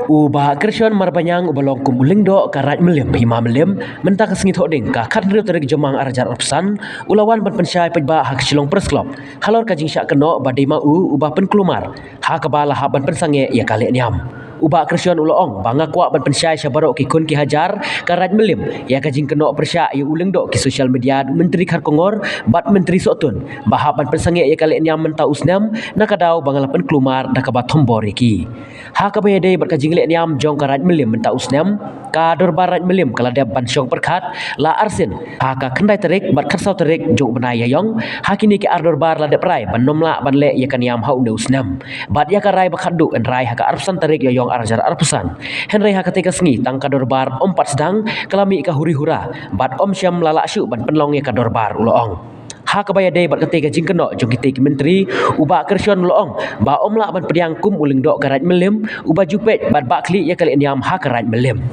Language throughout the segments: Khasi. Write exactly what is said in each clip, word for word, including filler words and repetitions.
U Bah Krishon Marbaniang uba long kum u lyngdoh ka Raid Mylliem Hima Mylliem, mynta ka sngi Thohdieng ka khathynriew tarik Jymmang arhajar arphew san, u la wan ban pynshai paidbah ha ka Shillong Press Club halor ka jingshah kynnoh ba dei ma u uba pynkulmar ha kaba la hap ban pynsangeh ïa ka lehniam. U Bah Krishon u la ong ba nga kwah ban pynshai sha baroh ki khun ki hajar ka Raid Mylliem ïa ka jingkynnoh pyrshah ïa u lyngdoh ki social media, u Myntri Kharkongor bad Myntri Sohtun ba hap ban pynsangeh ïa ka lehniam mynta u snem, na ka daw ba nga la pynkulmar da kaba thombor ïa ki. Ha kaba ïadei bad ka jinglehniam jong ka Raid Mylliem mynta u snem, ka Dorbar Raid Mylliem ka la dep ban shong pyrkhat la arsien ha ka khyndai tarik bad khatsaw tarik jong u bnai Ïaïong. Ha kine ki ar dorbar la dep rai ban ym lah ban leh ïa ka niam ha une u snem, bad ïa ka rai ba khatduh yn rai ha ka arphew san tarik Ïaïong arhajar arphew san. Hynrei ha katei ka sngi tang ka dorbar ym pat sdang, ka la mih ka huri hura bad ym shym la lah shuh ban pynlong ïa ka dorbar, u la ong. Ha kaba ïadei bad katei ka jingkynnoh jong kitei ki myntri, u Bah Krishon u la ong ba ym lah ban pdiang kum u lyngdoh ka Raid Mylliem uba ju peit bad bah khlieh ïa ka lehniam ha ka Raid Mylliem.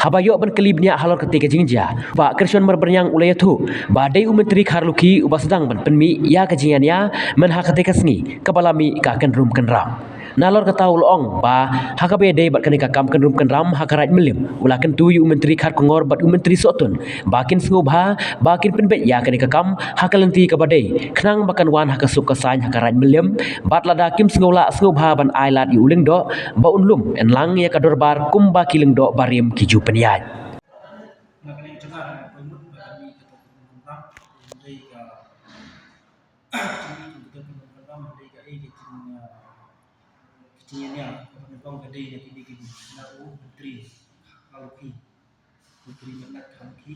Haba ïoh ban kylli bniah halor katei ka jingjia, u Bah Krishon Marbaniang u la ïathuh ba dei u Myntri Kharlukhi uba sdang ban pynmih ïa ka jingïania man ha katei ka sngi kaba la mih ka kynrum kynram. Nalor kata u la ong ba ha kaba ïadei bad kane ka kam kynrum kynram ha ka Raid Mylliem, u la kyntu ïa u Myntri Kharkongor bad u Myntri Sohtun ba kin sngewbha ba kin pynbeit ïa kane ka kam ha ka lynti kaba dei, khnang ba kan wan ha ka suk ka saiñ ha ka Raid Mylliem, bad lada kim sngewlah sngewbha ban ai lad ïa u lyngdoh ba un lum yn lang ïa ka dorbar kumba ki lyngdoh barim ki ju pynïaid. Ka jingïania kaba nyngkong ka dei na kine ki, na u Myntri Kharlukhi, Myntri Myntnat Kharlukhi,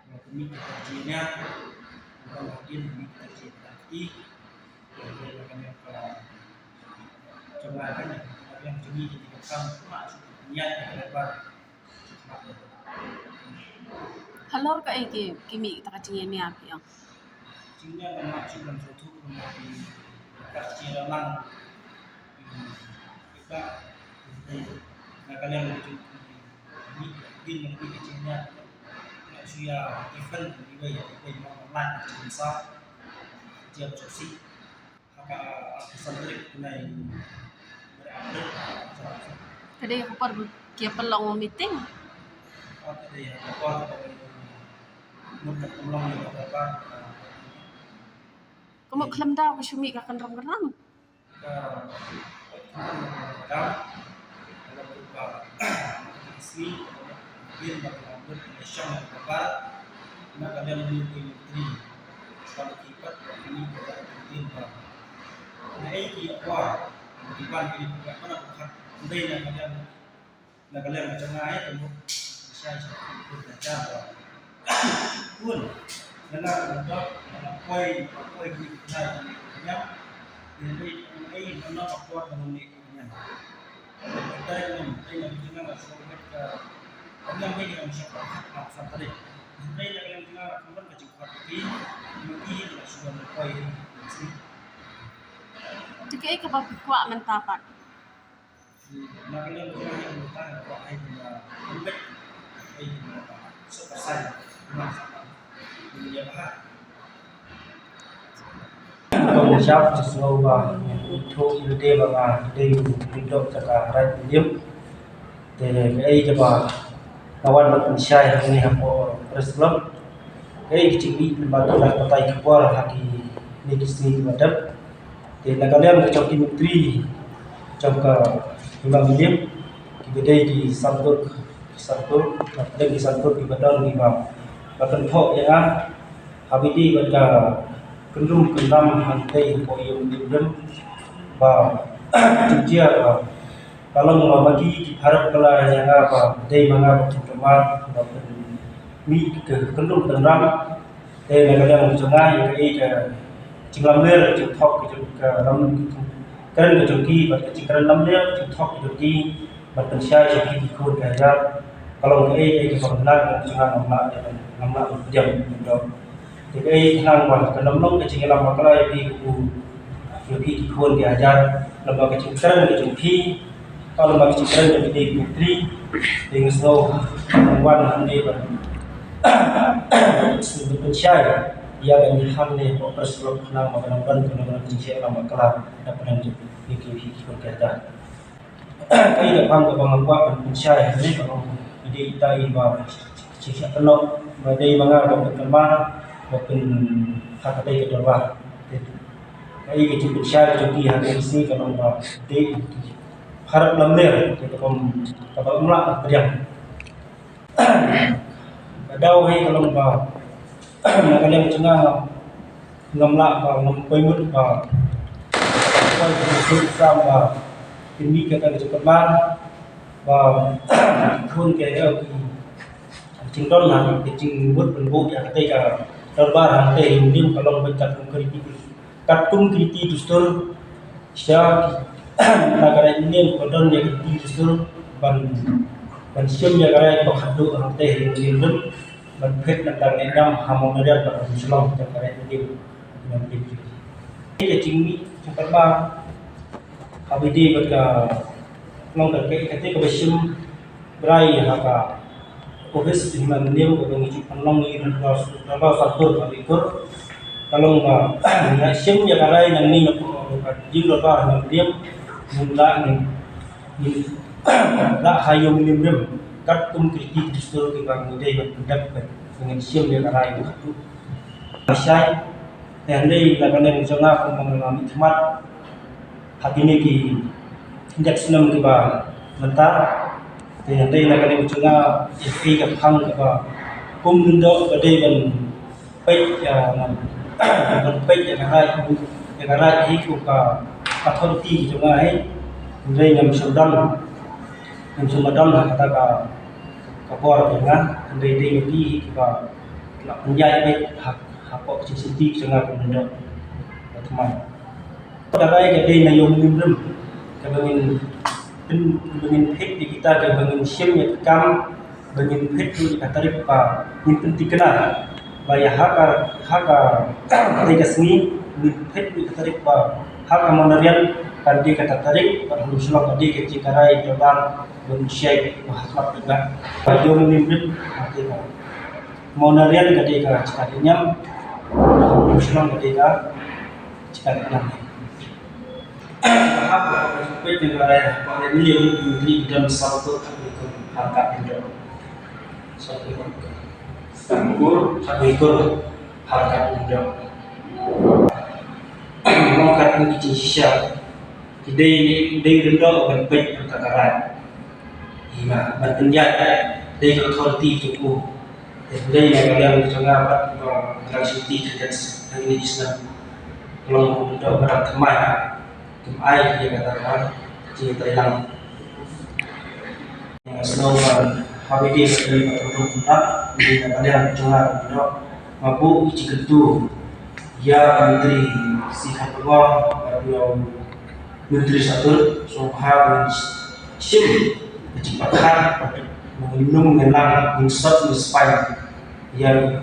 ba ka mih ka jingïania, ba ka hadien ka mih ka jingïania ki, ba ka mih ka jingïania ka, jong nga kan, ka jingïania ka kam, ka ma, ka jingïania ka ba. Halor kaei ki, ki mih kita ka jingïania phi ong? Jingïania ka ma, jingïania ka ma, ka jingïania lang. Kita, na ka liang ka jingïania, ni, ni, ni, ni, jingïania. Na shuwa, event, ni wei, ni wei, ma, ma, ma, jingïania sa. Jingïania sa. Ka dei ka por ba ki ïa pynlong meeting. Ka mut khlem daw ka shu mih ka kynrum kynram. Te kaei kaba phi kwah mynta pat? Ka mut shap ka sngew ba ngi ithuh ïa lade ba nga dei u lyngdoh jong ka Raid Mylliem. Te kaei kaba nga wan ban pynshai hangne hapoh Press Club, kaei ka jingmih ba ki la batai khubor ha kine ki sngi kiba dep. Te na ka liang ka jong ki myntri jong ka Hima Mylliem, kiba dei ki sangtur, ki sangtur, ki sangtur kiba don kiba, ba kynthoh ïa nga haba ïadei bad ka kynrum kynram hangtei hapoh ïing Mylliem, ba ka jingjia ba ka long ba ma ki ki pharap kylla ïa nga ba dei ma nga ba kynrum, ba pynmih ka kynrum kynram. Te na ka liang jong nga, ïa kaei ka jinglamler jingthok ka jong ka ram, kren ka jong ki, bad ka jingkren lamler jingthok ka jong ki, bad pynshai jong ki ki khun ki hajar, ka long kaei kaei kaba khynnah ka jong nga, ngam lah, ngam lah ban pdiang. Te kaei khnang ba kan ym long ka jingïalam bakla ïa phi, ïa phi ki khun ki hajar, lem bad ka jingkren ka jong phi, lem bad ka jingkren ka jong phi ki myntri. Te nga sngew wan hangne ban pynshai ïa kane hangne hapoh Press Club khnang ba kan ym don kano kano ka jingïalam bakla na pdeng jong phi ki khun ki hajar. Kaei ka phang kaba nga kwah ban pynshai hangne ka long, i dei ita i ba shisha kynnoh ba dei ma nga ba pynkynmaw ba pyn ha katei ka dorbar. Kaei ka jingpynshai ka jong ki ha ka sngi ka long ba dei pharap lamler, kaba ym lah ban pdiang. Ka daw hi ka long ba na ka liang jong nga ngam lah ba ngam poi mut ba poi mut sam ba pynmih kata ka jingkyrpad ba khun ka ïa ki jingdon ha ka jingmut pynbuh ïa katei ka dorbar ha katei ka rim ka long ba kat kum ka ri ki Katkum ki riti dustur, sha na ka rai Indian ba don ïa ki riti dustur ban, ban shim ïa ka rai ba khadduh hangtei ha ïing rim, ban phet na ka rai niam ha Mawngyndiat bad ha Shnong jong ka rai Indian. Ban phet ki. Ka jingmih jong ka ba ha bidi bad ka long ka, ka, ka, ka ba shim Brai ha ka office, hi man niam ka dong ju pynlong i dang ba, dang ba satur ka bikur. Ka long ba nga shim ïa ka rai nangne na ka jingdorbar ha niam, ngin la ngin, ngin la ha ïing rim rim. Katkum ki riti ki dustur kiba ngi dei ban pyndep, ngin shim ïa ka rai. Shai, te hynrei na ka liang jong nga kum ba nga mih khmat ha kine ki khyndiat snem kiba mynta. Te hynrei na ka liang jong nga ïa phi ka phang kaba kum lyngdoh ba dei ban peit, ah, ban peit ïa ka rai, ïa ka rai hi kum ka authority ki jong nga hi. Hynrei ngam shym don, ngam shym don ha kata ka, ka bor jong nga. Hynrei dei ïa phi hi kiba la pynïaid peit ha, hapoh ka jingsngewthuh jong nga kum lyngdoh. Ka thymmai. Ka rai ka dei na ïing rim rim. Kaba ngin pyn, kaba ngin phet ïa kita, kaba ngin shim ïa ka kam, ba ngin phet ruh ïa ka tarik ba ngin pynthikna. Ba ïa ha ka, ha ka, dei ka sngi, ngin phet ruh ïa ka tarik ba ha ka Mawngyndiat kan dei kata tarik, ba ha Shnong ka dei ka jingkyrkhu dorbar, ba ngin shai ba ha khmat ba. Ba ïing rim rim, ha ka Mawngyndiat ka dei ka jaka niam, ha Shnong ka dei ka jaka niam. Haba peit ïa ka rai, haba rai ni ïa u Myntri don sawphew khat ngi kum ha ka lyngdoh. Sawphew khat ngi kum ha ka lyngdoh. Long kat ngi ki jingshisha. Ki dei, dei lyngdoh ban peit ïa ka rai. Ïa ban pynïaid dei ka authority jong u. Te dei na ka liang jong nga bad, uh, ka dang sngewthuh ka dei ka dei ka snem. Long lyngdoh ba dang thymmai. Kim ai ïa kata ka jingtreilang. Nga sngew ba ha bidi ka dei ka dei ka dei na ka liang jong nga lyngdoh. Nga buh ïa ka jingkyntu ïa Myntri Syiem Kyrpang bad ïa Myntri Satur, sngewbha ban shim ka jingpyrkhat, ngin nym ngin lang, ngin sot ngin spang ïa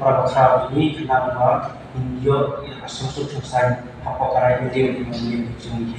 para bakra ba ngi kynmaw ba ngin ïoh ïa ka sngewsuk sngewsaiñ hapoh ka rai India, ngin ïoh jong ngi.